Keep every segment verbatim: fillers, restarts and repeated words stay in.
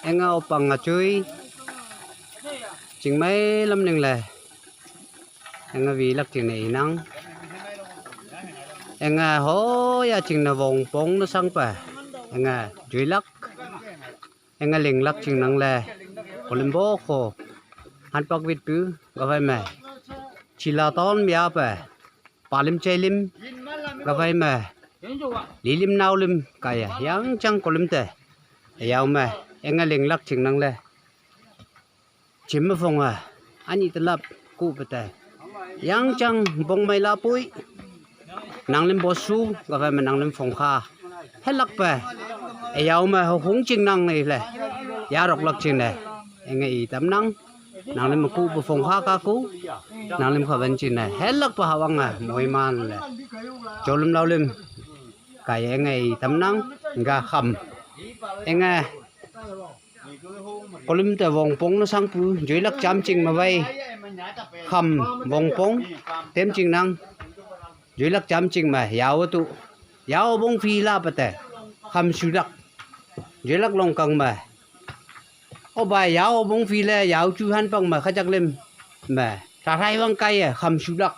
Enga opang a chui. Chingmei lam ning le. Enga vi lak ching ne inang. Enga ho ya ching na vong pong na sang pa. Enga jui lak. Enga ling lak ching nang le. Kolim bo ko. Han pak vit pu. Gavai me. Chila ton bia pa. Palim chailim. Gavai me. Lilim naulim kaya. Yang chang kolim te. Ayau me. Enga ling lak ching nang le. Chim ma phong a. Ani talap ku pete. Yang chang bong mai la pui. Nanglim bosu. Gavai me nanglim phong kha. Helak pe. Ayau me ho hung ching nang le. Ya rok lak ching le. Enga i tam nang. Nanglim ku pu phong kha ka ku. Nanglim kha van ching le. Helak pa hawang a. Moi man le. Cholim laulim. Kaya enga i tam nang. Ga kham. Enga. Kolim te vong pong na sang pu, jui lak cham ching ma vai. Kham vong pong, tem ching nang. Jui lak cham ching ma, yau tu. Yau bong phi la pate. Kham su lak. Jui lak long kang ma. O ba yau bong phi le, yau chu han pang ma, khajak lim. Ma, sa rai vang kai e, kham su lak.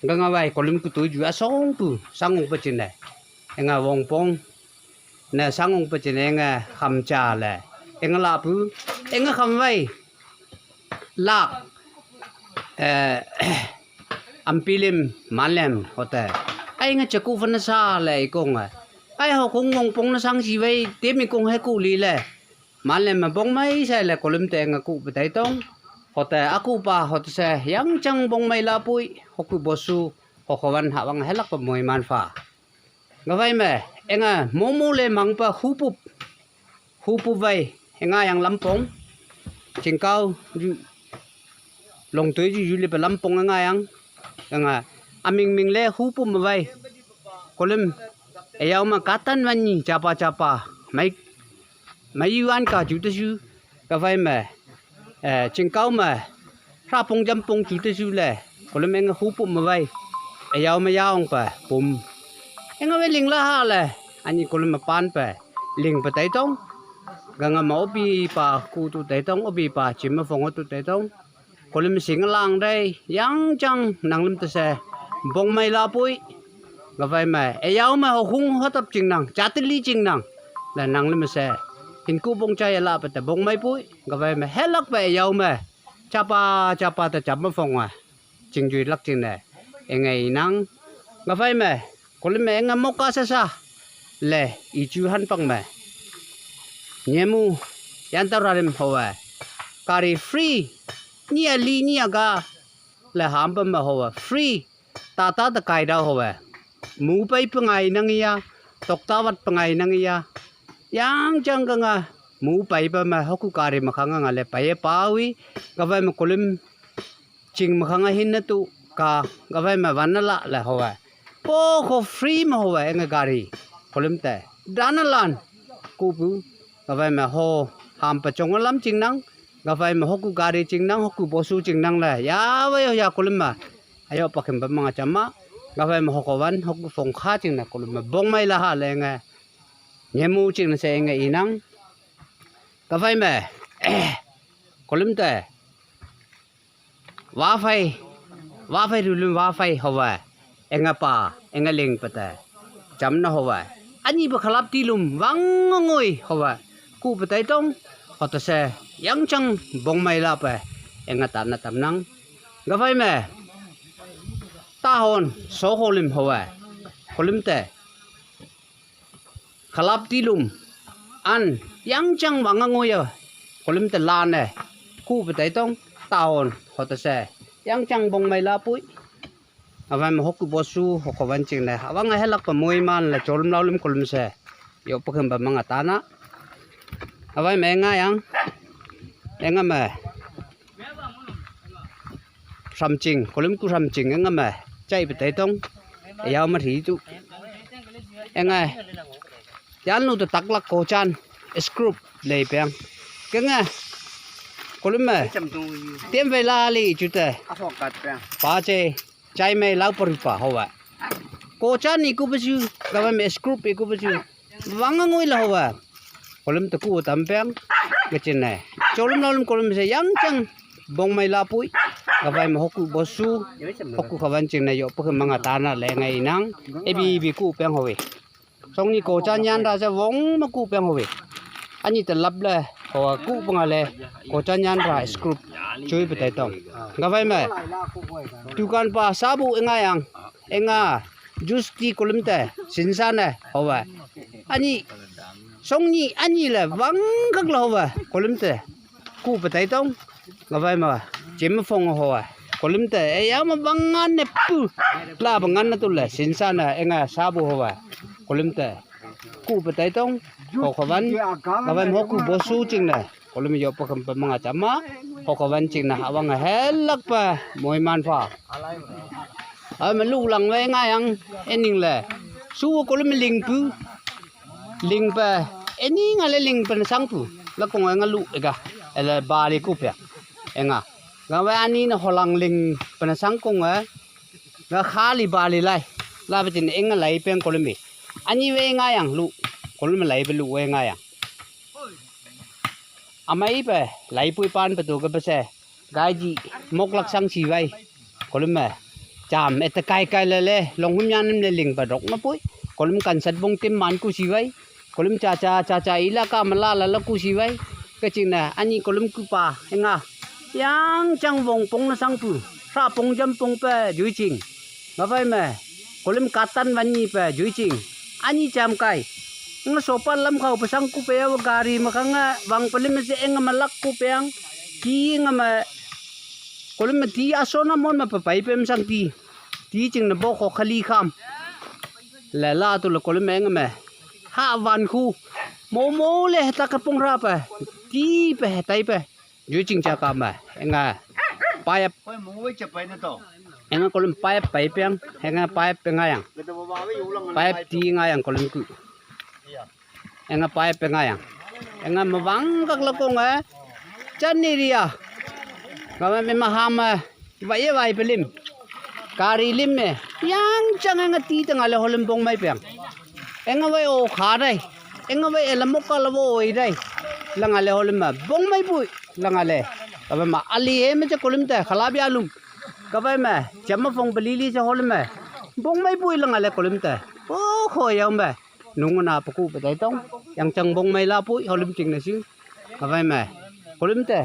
Ganga vai, kolim ku tu ju asong pu, sang ong pa chin le. Enga vong pong. Na sang ong pa chin enga kham cha le. Enga la pu. Enga kham vai. Lak. Eh, ampilim, malem, hote. Ai nga chaku fana sa le ikong a. Ai ho kong ngong pong na sang si vai, temi kong he ku li le. Malem ma bong mai sa le kolim te enga ku pa tai tong. Hote aku pa, hote se, yang chang bong mai la pui. Hoku bosu, hokovan hawang helak pa moi man fa. Gavai me, enga momo le mang pa hupup. Hupup vai, enga yang lampong. Chingkau, ju, long tui ju, ju le pa lampong enga yang. Enga, aming ming le hupup ma vai. Kolim, ayau ma katan van ni, chapa chapa. Mai, mai yuan ka ju te ju. Gavai me, eh, chingkau me. Hrapong jampong chu te chu le. Kolim enga hupup ma vai. Ayau ma yaong pa. Pum. Enga ve ling la ha le. Ani kolim ma pan pa. Ling pa tai tong. Ganga ma opi pa ku tu tai tong. Opi pa chim ma phong tu tai tong. Kolim sing lang dai. Yang chang nanglim ta se. Bong mai la pui. Gavai ma. Ayau ma ho hung hotap ching nang. Chatili ching nang. La nanglim se. Hin ku bong chai la pa ta bong mai pui. Gavai ma. Helak pa ayau ma. Chapa, chapa ta chap ma phong a. Ching jui lak ching ne. Enga inang. Gavai me. Kolim me enga moka sa sa. Le, i chu han pang me. Nyemu. Yan ta rarim ho a. Kari free. Ni a li ni a ga. Le ham pa me ho a. Free. Ta ta ta kai da ho a. Mu pai pa ngai nang ya. Tok ta vat pa ngai nang ya. Yang chang ka nga. Mu pai pa me hoku kari ma khang nga le pai pa wi. Gavai me kolim. Ching ma khang a hin na tu ka gavai ma van na la le ho a. Po ko free ma ho a enga gari. Kolim te. Dan na lan. Ku pu. Gavai ma ho ham pa chong lam ching nang. Gavai ma hoku gari ching nang, hoku bosu ching nang le. Ya vai ya kolim ma. Ayo pa kim pa manga chama. Gavai ma hokovan, hoku phong kha ching na kolim ma. Bong mai la ha le enga. Nyemu ching na se enga inang. Gavai ma. Kolim te. Wa fai, wa fai ru lum wa fai ho wa. Enga pa, enga ling pa ta. Cham na ho wa. Ani pa khalap ti lum wang ngoi ho wa. Ku pa tai tong, ho ta se, yang chang bong mai la pa. Enga ta na tam nang. Gavai me. Ta hon, so ho lim ho wa. Ho lim te. Khalap ti lum. An, yang chang wa nga ngoi ya. Kolim te lan e. Ku pa tai tong, ta hon, ho ta se. Yang chang bong mai la pui. Avai ma hoku bosu, hokovan ching ne. Avang a helak pa moi man la cholim lau lim kolim se. Yo pa khim ba manga ta na. Avai me nga yang. Enga me. Hram ching, kolim ku hram ching, enga me. Chai pa tai tong. Ayau ma thi tu. Enga. Yan lu ta tak lak ko chan. Scrub lei peng. Kenga. Kolim me. Cham tu yu. Tiam ve la li chu te. A phok kat peng. Pa che. Chai me lau pa ru pa ho wa. Ko chan ni ku pa chu. Ka va me scrub i ku pa chu. Wang a ngoi la ho wa. Kolim ta ku tam peng. Kaching ne. Cholum laolum kolum se yangchang bongmei lapui. Kavai me hoku bosu. Hoku kavan ching ne yopu ke manga tana le ngai nang. Ebi bi ku peng howe. Songni kocha nyan ra se wong ma ku peng howe. Ani te lap le. Hoa ku panga le. Kocha nyan ra screw. Chui petai tong. Kavai me. Tukan pa sabu enga yang. Enga. Juice ti kolum te. Sinsa ne. Howe. Ani. Songni ani le. Wang kak le howe. Kolum te. Ku petai tong. Kavai ma. Chim fong hoa. Kolum te. E ya ma bangan ne pu. La bangan na tu le. Sinsa ne. Enga sabu hoa. Kolum te. Ku petai tong. Ho kavan. Kavai ma hoku bosu ching ne. Kolum yopu kam pa manga chama. Ho kavan ching ne. Hawang helak pa. Moiman fa. Ai ma lu lang wei nga yang. Ening le. Su kolum ling pu. Ling pa. Eni nga le ling pa na sang pu. La kong nga lu ega. Ele bali ku pia. Enga. Nga wei ani na holang ling pa na sang kong nga. Nga khali bali lai. La pa chin enga lai peng kolum bi. Ani wei nga yang lu. Kolum lai pa lu wei nga yang. Amai pa. Lai pui pan pa tu ka pa se. Gai ji. Mok lak sang si wei. Kolum me. Cham. Ete kai kai le le. Long hum yan le ling pa dok na pui. Kolum kan sat bong tim man ku si wei. Kolum cha cha cha cha ila ka mala la la ku si wei. Kaching na ani kolum ku pa enga. Yang chang wong pong na sang pu. Sa pong jam pong pe jui ching. Nga pai me. Kolum katan van ni pe jui ching. Ani cham kai. Nga sopa lam khau pa sang ku pe ya gari ma khang nga wang pa lim se enga malak ku pe ang. Ti nga ma. Kolum ma ti asona mon ma pa pai pe ma sang ti. Ti ching na bo kho khali kham. Le la tu le kolum enga me. Ha van khu. Mo mo le ta ka pong ra pa. Ti pe tai pe. Jui ching cha ka ma. Enga. Payap. Enga kolum payap pai piang. Enga payap pe nga yang. Payap ti nga yang kolum ku. Enga payap pe nga yang. Enga mawang kak la kong eh. Chan ni ria. Nga me maham eh. Wai ye wai pe lim. Kari lim me. Yang chang enga ti tang ale holim bong mai piang. Enga wei o kha dai. Enga wei e lamok ka lavo oi dai. Langa le holim ma. Bong mai pui. Langa le. Kavai ma ali e me che kolim te. Khala bia lum. Kavai ma. Chama phong beli li che holim ma. Bong mai pui langa le kolim te. O kho yau ma. Nung na paku pa dai tong. Yang chang bong mai la pui holim ching na sing. Kavai ma. Kolim te.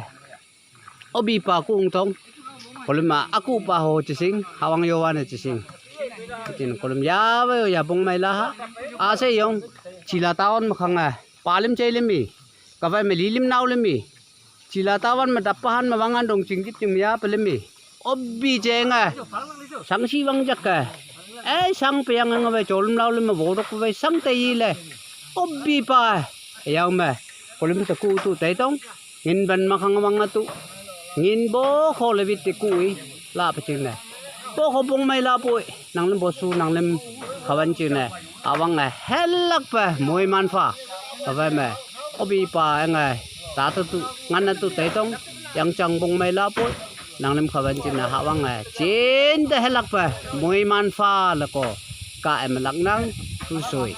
Obi pa ku ung tong. Kolum ma aku pa ho chising, hawang yo wan chising. Tin kolum ya ve ya bong mai la ha. Ase yong chila taon ma khang a. Palim chai lim mi. Kavai me lilim nau lim mi. Chila tawan ma dappahan ma wangan dong chinggit lim ya pelim mi. Obi jenga. Sang si wang jak ka. Eh sang piang nga ve cholum lau lim ma bodok ve sang te yi le. Obi pa. Yang ma. Kolum te ku tu te tong. Ngin ban ma khang wang atu. Ngin bo kho le bit te ku i. La pa ching ne. Bo kho bong mai la pui. Nang lim bo su nang lim khawan ching ne. Awang eh helak pa moi man fa. Kavai me. Obi pa enga. Ta tu tu ngan atu te tong. Yang chang bong mai la pui. Nang lim khawan ching ne hawang eh. Chin te helak pa. Moi man fa la ko. Ka em lak nang. Tu sui.